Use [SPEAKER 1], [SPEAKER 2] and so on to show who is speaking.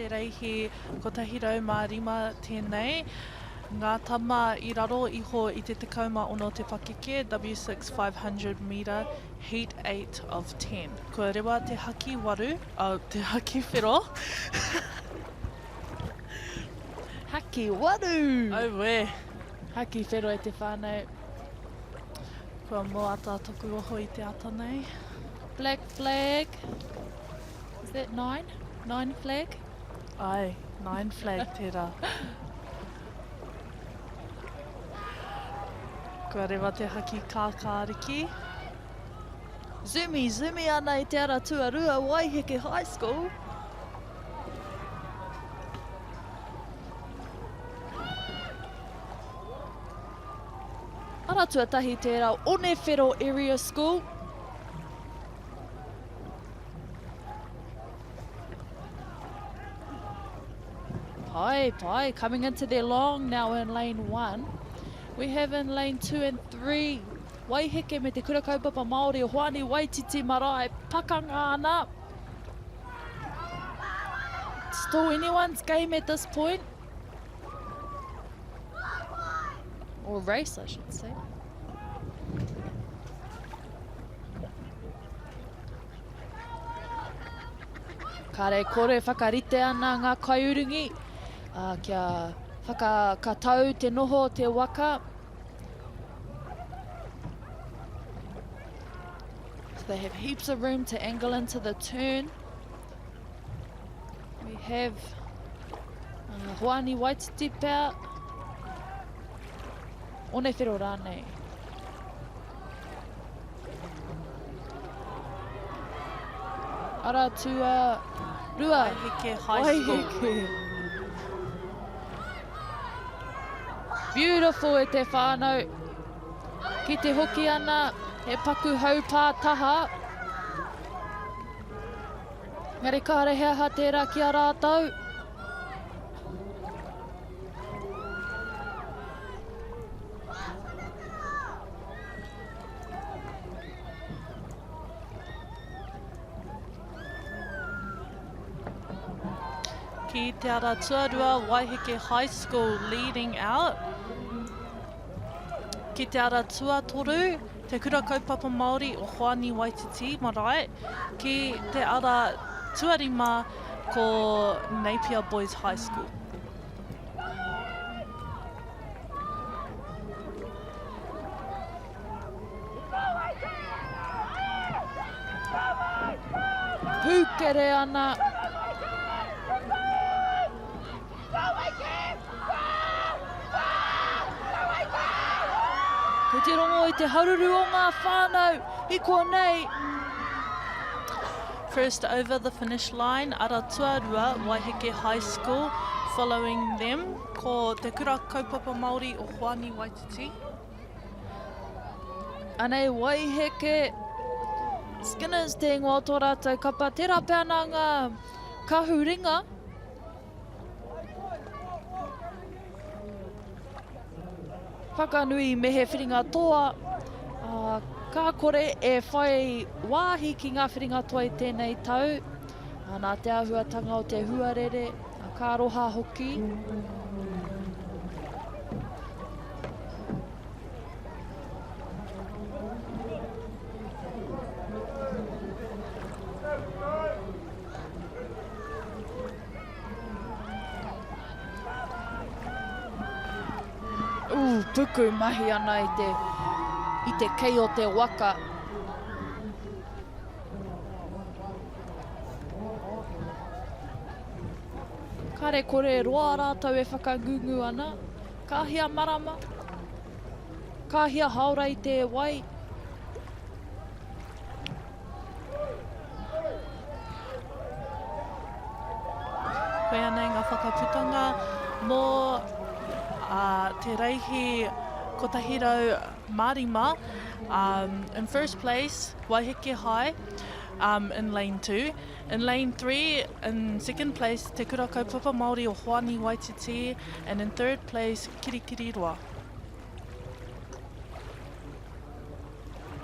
[SPEAKER 1] te reihi 105 tēnei. Ngā tama i raro iho i te 16 te pakeke, W6 500 metre, heat 8 of 10. Kua rewa te haki waru, oh, te haki whero.
[SPEAKER 2] Haki waru!
[SPEAKER 1] Auē!
[SPEAKER 2] Haki whero e te whānau.
[SPEAKER 1] Kua moata toku oho i te ata nei.
[SPEAKER 2] Black flag. Is that nine? Nine flag?
[SPEAKER 1] Ae, nine flag tērā. Kua rewa te haki kākāriki.
[SPEAKER 2] Zoomy, zoomy ana i te ara tuarua, Waiheke High School. Ara tuatahi tērā, Onewhero Area School. Pai, pai, coming into their long now in lane 1. We have in lane 2 and 3, Waiheke me te Kura Kaupapa Māori o Hoani Waititi Marae, pakanga ana. Still anyone's game at this point. Or race, I should say. Kare kore whakarite ana ngā kaiurungi uh, kia whakakatau te noho o te waka. So they have heaps of room to angle into the turn. We have uh, Hoani Waititi pea. Onewhero rānei. Ara tua rua.
[SPEAKER 1] Waiheke High School.
[SPEAKER 2] Waiheke. Beautiful e te whānau. Ki te hoki ana, he paku haupā taha. Engari kāre he aha tērā ki a rātou.
[SPEAKER 1] Ki te ara tuarua, Waiheke High School leading out. Ki te ara tuatoru, Te Kura Kaupapa Māori o Hoani Waititi Marae. Ki te ara tuarima, ko Napier Boys High School.
[SPEAKER 2] Pūkere ana. Kei te rongo i te haruru o ngā whānau i konei.
[SPEAKER 1] First over the finish line, ara tuarua, Waiheke High School, following them, ko Te Kura Kaupapa Māori o Hoani Waititi.
[SPEAKER 2] Anei Waiheke, Skinners te ingoa o tō rātou kapa. Tērā pea nā ngā kahu ringa. Whakanui me he whiringa toa, ā, ka kore e whai wāhi ki ngā whiringa toa i tēnei tau, ā, nā te āhuatanga o te huarere, ā, ka aroha hoki. Ooh, puku mahi ana i te, i te kei o te waka. Kare kore roa rātou e whakangungu ana. Ka hia marama, ka hia haora i te wai.
[SPEAKER 1] Koia nei ngā whakaputanga mō te reihi 105, in first place, Waiheke High in lane 2. In lane 3, in second place, Te Kura Kaupapa Māori o Hoani Waititi, and in third place, Kirikiriroa.